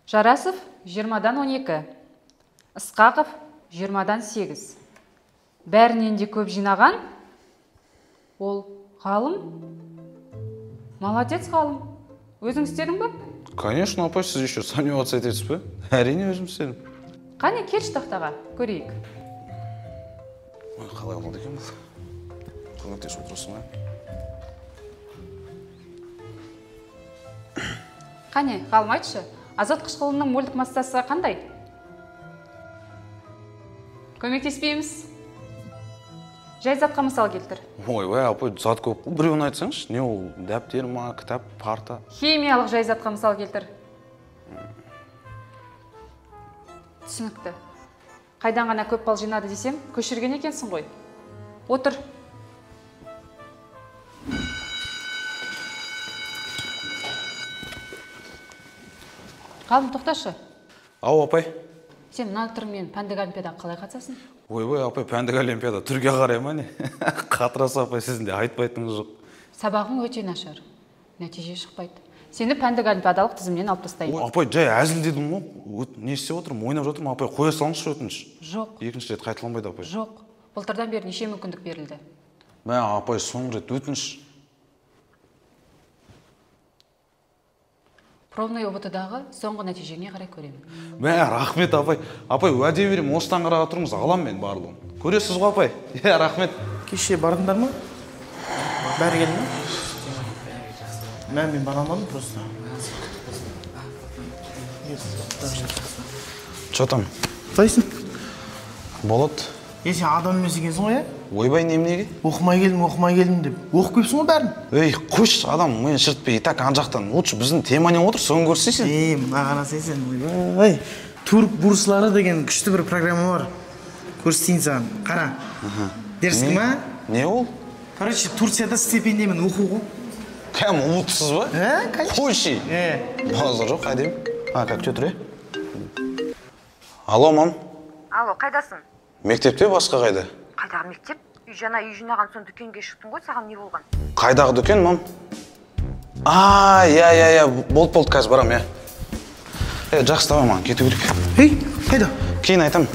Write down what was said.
Жарасов 20-дан 12, Ысқақов 20-дан 8. Бәрінен де көп жинаған ол Ғалым. Молодец, Ғалым. Өзің істедің бе? Конечно, апай, сіз еще сомневаться етесіз бе? Әрине, өзім істедім. Қане, келші тақтаға, көрейік. Ой, қалай алады екен бұл? Көмектесіп отырасың ба? Қане, Ғалым, айтшы, азот қышқылының мольдік массасы қандай? Көмектеспейміз. Жай затқа мысал келтір. Ойбай, апай, зат көп. Біреуін айтсаңызшы, не ол? Дәптер ма, кітап, парта? Химиялық жай затқа мысал келтір. Түсінікті. Қайдан ғана көп бал жинады десем, көшірген екенсің ғой. Отыр. Ғалым, тоқташы. Ау, апай. Сен мына түріңмен пәндік олимпиадаға қалай қатысасың? Ойбай, апай, пәндік олимпиада түрге қарай ма не? Қатырасы апай, сіздің де айтпайтыныңыз жоқ. Сабағың өте нашар. Нәтиже шықпайды. Сені пәндік олимпиадалық тізімнен алып тастаймын. Ой, апай, жай әзілдедім ғой. Не істеп отырмын, ойнап жатырмын, апай, қоя салыңызшы өтініш. Жоқ. Екінші рет қайталанбайды, апай. Жоқ. Былтырдан бері неше мүмкіндік берілді? Мә, апай, соңғы рет өтініш. Пробный ҰБТ-дағы соңғы нәтижеңе қарай көремін. Мә, рахмет, апай. Апай, уәде беремін, осыдан қараға тұрыңыз, алам мен барлығын. Көресіз ғой, апай? Иә, рахмет. Кеше бардыңдар ма? Бәрі келді ме? Мә, мен бара алмадым просто. Че там? Қалайсың? Болады. Е, сен адам емес екенсің ғой, ә? Ойбай, неменеге? Оқымай келдім, оқымай келдім деп. Оқып келіпсің ғой бәрін. Ей, қойшы, адам миын шірітпей, и так ана жақтан. Лучше біздің тема не отыр, соны көрсей сен. Ей, мына қарасай сен, ойбай. Түрік бурслары деген күшті бір программа бар. Көрсетейін саған, қара. Дерзкий ма? Не ол? Короче, Турцияда стипендиямен оқу ғой. Кәм, ұмытсыз ба? Ә, конечно. Қойшы. Е. Базар жоқ, әдемі. А, как тұр, е? Алло, мам. Алло, қайдасың? Мектепте, басқа қайда? Қайдағы мектеп? Үй жаңа үй жинаған соң дүкенге шықтың ғой, саған не болған? Қайдағы дүкен, мам? А, иә, иә, иә, болды, болды, қазір барам, иә. Е, жақсы, давай, маған кету керек. Ей, қайда? Кейін айтам.